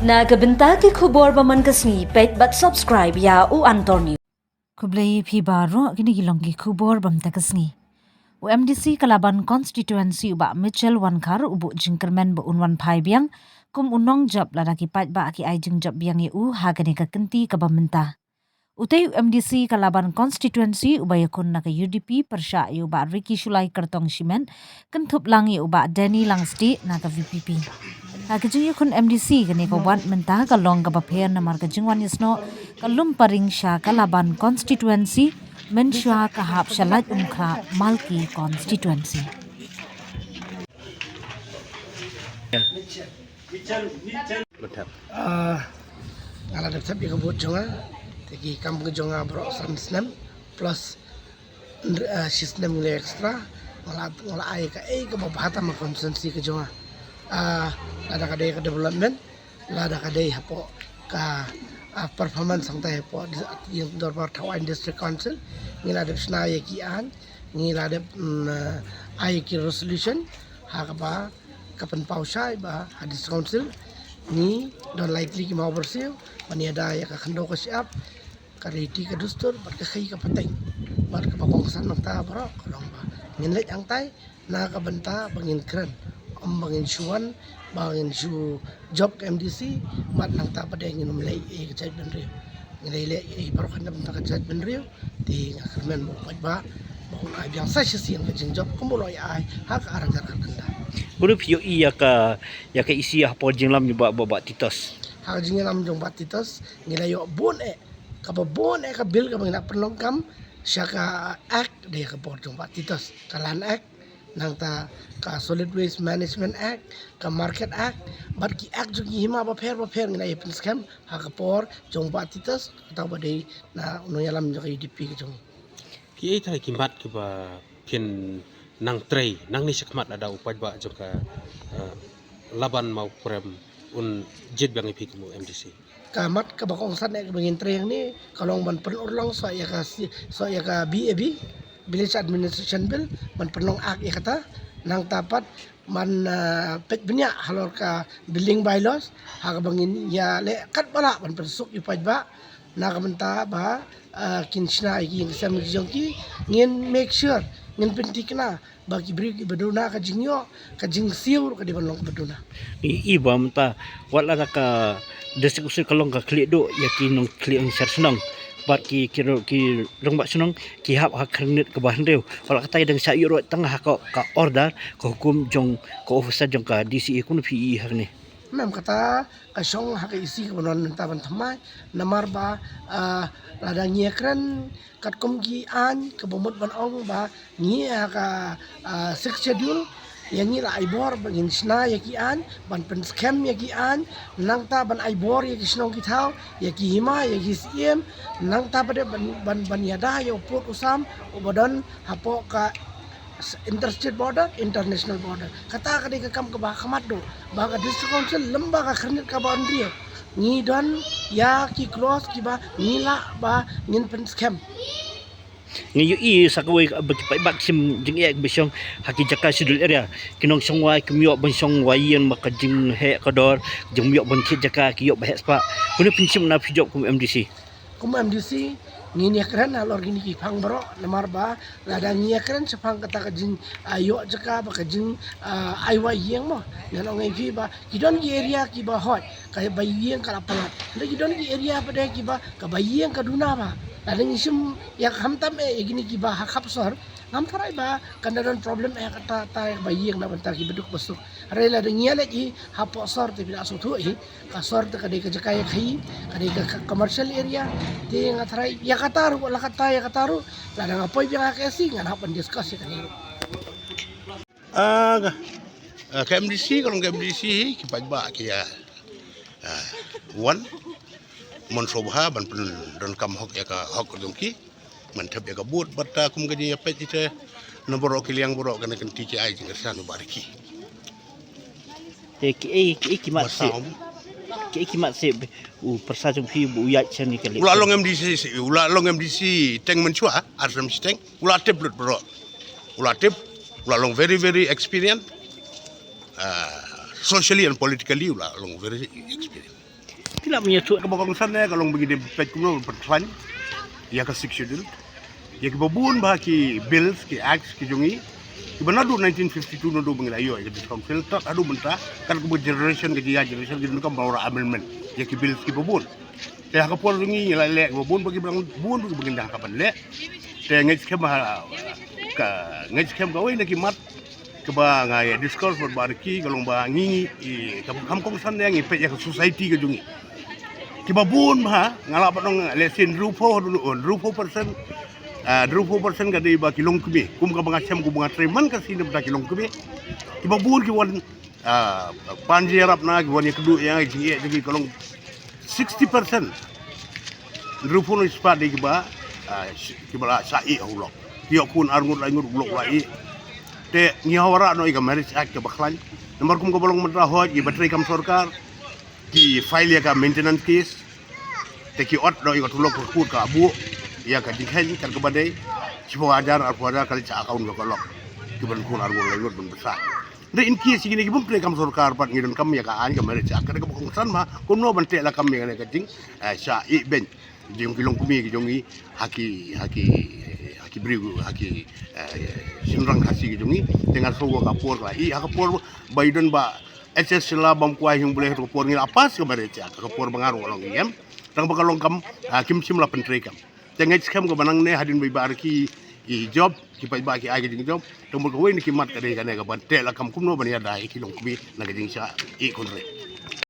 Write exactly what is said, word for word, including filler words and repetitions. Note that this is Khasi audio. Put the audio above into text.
Na ka bynta ki khubor ba man ka sngi, peit bad subscribe ïa U Antor News. Khublei phi baroh, kine ki long ki khubor ba mynta ka sngi. U M D C ka Laban Constituency u Bah Mitchell Wankhar u buh jingkyrmen ba un wan phai biang kum u nongjop lada ki paidbah ki ai jingjop biang ïa u ha kane ka kynti kaba mynta. Utei u M D C ka Laban Constituency uba ïakhun na ka U D P pyrshah ïa u Bah Ricky Shullai Kyrtong Shimet, kynthup lang ïa u Bah Danny Langstieh na ka V P P. Ha ka jingïakhun M D C kane ka wad mynta ka long kaba pher namar ka jingwan ïasnoh ka lum paring sha ka Laban Constituency, mynshuwa ka hap sha Laitumkhrah Malki Constituency. Ah, nga la dep thep ïa ka vote jong nga. Te ki kam ka jong nga baroh san snem plus, ah, shi snem ngi leh extra. Nga la, nga la ai kaei kaba bha tam ha constituency ka jong nga. Ah, lada ka dei ka development, lada ka dei hapoh ka, ah, performance hangtai hapoh dis-, ïing dorbar thaw aiñ District Council. Ngi la dep shna ïa ki aiñ, ngi la dep, mm, ah, ai ki resolution ha kaba ka pynpaw shai ba ha District Council ngi don lai tylli ki maw byrsiw ban ïada ïa ka khyndew ka shyiap, ka riti ka dustur bad ka khaii ka pateng. Bad kaba kongsan nangta baroh ka long ba ngin leit hangtai na ka bynta ba ngin kren, ym ba ngin shu wan ba ngin shu jop ka M D C, bad nangta pat de ngin ym leh ei ei ka jaitbynriew. Ngi leh ei ei baroh kane na ka bynta ka jaitbynriew. Te nga kyrmen ba u paidbah ba un ai biang sa shisien ka jingjop kumba u la ai ha ka ar hajar khatkhyndai. Kumno phi ïohi ïa ka, ïa ka issue hapoh jingïalam jong Bah, Bah, Bah Titos? Ha ka jingïalam jong Bah Titos ngi la ïoh bun eh, kaba bun eh ka bill kaba ngi la pynlong kam sha ka Act, dei ka por jong Bah Titos, ka Land Act, nangta ka Solid Waste Management Act, ka Market Act, bad ki Act jong ki hima bapher bapher ngi la ïa pynskhem ha ka por jong Bah Titos, kata ba dei na u nongïalam jong ka U D P ka jong ngi. Kiei trai ki mat kiba phin nang trei nangne shakhmat lada u paidbah jong ka, eh, Laban Mawprem un jied biang ïa phi kum u M D C? Ka mat kaba kongsan eh kaba ngin trei hangne ka long ban pynurlong sa ïa ka si-, sa ïa ka B A B, Village Administration Bill, ban pynlong Act ïa kata, nangta pat ban, ah, peit bniah halor ka building bylaws ha kaba ngin ïa leh katba lah ban pynsuk ïa u paidbah na ka bynta ba, ah, kin shna ïa ki ïing ki sem ki jong ki. Ngin make sure, ngin pynthikna ba ki briew kiba duna ka jingïoh, ka jingsiew ruh ka dei ban long kaba duna. I, i ba mynta wat la ka District Council ka long ka khlieh duh ïa ki nongkhlieh nongshar shnong bad ki, ki, ki rangbah shnong ki hap ha ka khyrnit kaba hynriew. Wat la katai dang shah ïoh ruh tang ha ka, ka order, ka hukum jong ka officer jong ka D C A. Kumno phi i hangne? Mem, kata ka shong ha ka issue kaba nang mynta ban thymmai, namar ba, ah, lada ngi ïa kren katkum ki aiñ kaba mut ban ong ba ngi ha ka, ah, Sixth Schedule, ïa ngi la ai bor ba ngin shna ïa ki aiñ, ban pynskhem ïa ki aiñ, nangta ban ai bor ïa ki shnong ki thaw, ïa ki hima, ïa ki siem, nangta pat de ban, ban, ban ïada ïa u pud u sam uba don hapoh ka s-, interstate border, international border. Kata ka dei ka kam kaba ha khmat duh ba ka District Council lem bad ka khyrnit kaba hynriew ngi don ïa ki clause kiba ngi lah ba ngin pynskhem. Ngi ïohi sa kawei ba ki paidbah ki shim jingeh ba shong ha ki jaka Schedule Area. Ki nongshong wai kim ïoh ban shong wai ïing ba ka jingheh ka dor, jingim ïoh ban thied jaka ki ïoh ba heh spah. Kumno phin shim na phi jop kum M D C? Kum M D C ngin ïa kren halor kine ki phang baroh, namar ba lada ngi ïa kren shaphang kata ka jing, ah, ïoh jaka bad ka jing, ah, ai wai ïing mo, ngan ong ïa phi ba ki don ki area kiba hoi kaba ïing ka la palat. Hynrei ki don ki area pat de kiba kaba ïing ka duna bha. Lada ngi shim ïa khamtam eh ïa kine kiba ha khap sor, ngam tharai ba kan da don problem eh kata ta ïa kaba ïing na bynta kiba duk ba suk. Hynrei lada ngi ïa leit hi hapoh sor te phi la sngewthuh hi, ka sor te ka dei ka jaka ïa khaïi, ka dei ka, ka commercial area. Te nga tharai ïa kata ruh, la kata ïa kata ruh, lada nga poi biang ha ka S C ngan hap ban discuss ïa kane ruh. Ah, ka, ah, ka M D C, ka long ka M D C hi, ki paidbah ki, ah, ah, wan mon sngewbha ban pyndonkam hok ïa ka hok jong ki. Ban thep ïa ka vote bad, ah, kum ka jingïapeit ite na baroh ki liang baroh kane ka kynti ki ai jingkyrshan u Bah Ricky. Te kiei, kiei ki mat seh, kiei ki mat seh u pyrsa jong phi ba u ïaid sha kane ka election? U la long M D C seh, u la long M D C teng mynshuwa, ar snem shiteng, u la tip lut baroh. U la tip, u la long very, very experienced. Ah, socially and politically u la long very experienced. Ki la mynta tu. Kaba kongsan ne ka long ba ngi dei peit kumno ban pynkhlaiñ ïa ka Sixth Schedule. Ïa kiba bun bha ki bills, ki acts ki jong ngi, kiba naduh nineteen fifty-two naduh ba ngi la ïoh ïa ka District Council, tad haduh mynta, kat kaba generation ka jia generation ki donkam ban wanrah amendment ïa ki bills kiba bun. Te ha ka por jong ngi ngi la leh kiba bun bha, kiba bun bha kiba ngi dang hap ban leh. Te ngeit skhem ha ka, ngeit skhem kawei na ki mat kaba nga ïa discuss bad Bah Ricky ka long ba ngi, ngi, i, kaba kham kongsan ne ngi peit ïa ka society ka jong ngi. Kiba bun bha, nga lah ban ong lehse hynriewphew, hynriewphew percent, ah, hynriewphew percent ka dei ba ki longkmie. Kum kaba nga shem, kum ba nga trei man ka sien na bynta ki longkmie. Kiba bun ki wan, ah, pan jingïarap na, ki wan ïakynduh ïa nga, ki jingeh jong ki ka long sixty percent. Hynriewphew percent dei kiba, ah, kiba la shah ïeh ha u lok. Ki ïoh khun ar ngut lai ngut, u lok u la ïeh. Te ngi hap wanrah noh ïa ka Marriage Act kaba khlaiñ. Namar kum kaba long mynta, hooid kiba trei kam sorkar ki file ïa ka maintenance case. Te ki ot noh ïa ka tulop ka kut ka buh ïa ka jingkheiñ kat kaba dei. Shiphew hajar, arphew hajar ka leit sha account jong ka lok. Kiba don khun ar ngut lai ngut ban bsa. Hynrei in case ïa kine ki bym trei kam sorkar pat, ngi donkam ïa ka aiñ ka Marriage Act, ka dei kaba kongsan bha kumno ban teh lakam ïa kane ka jing, eh, shah ïeh beiñ jong ki longkmie ki jong ngi ha ki, ha ki, ha ki briew, ha ki, eh, shynrang Khasi ki jong ngi. Te nga sngew ka por ka la ïeh ha ka por ba i don Bah H S Shylla, Bah Mkwai Hing Blei, ha ka por ngi la pass ka Marriage Act, ha ka por ba nga ruh nga long E M. Tang ba ka long kam, ah, kim shym la pyntrei kam. Te ngeit skhem kaba nangne hadien ba i Bah Ricky i jop, ki paidbah ki ai ka jingjop, tang ba kawei na ki mat ka dei kane ka ban teh lakam kumno ban ïada ïa ki longkmie na ka jingshah ïeh khun rit.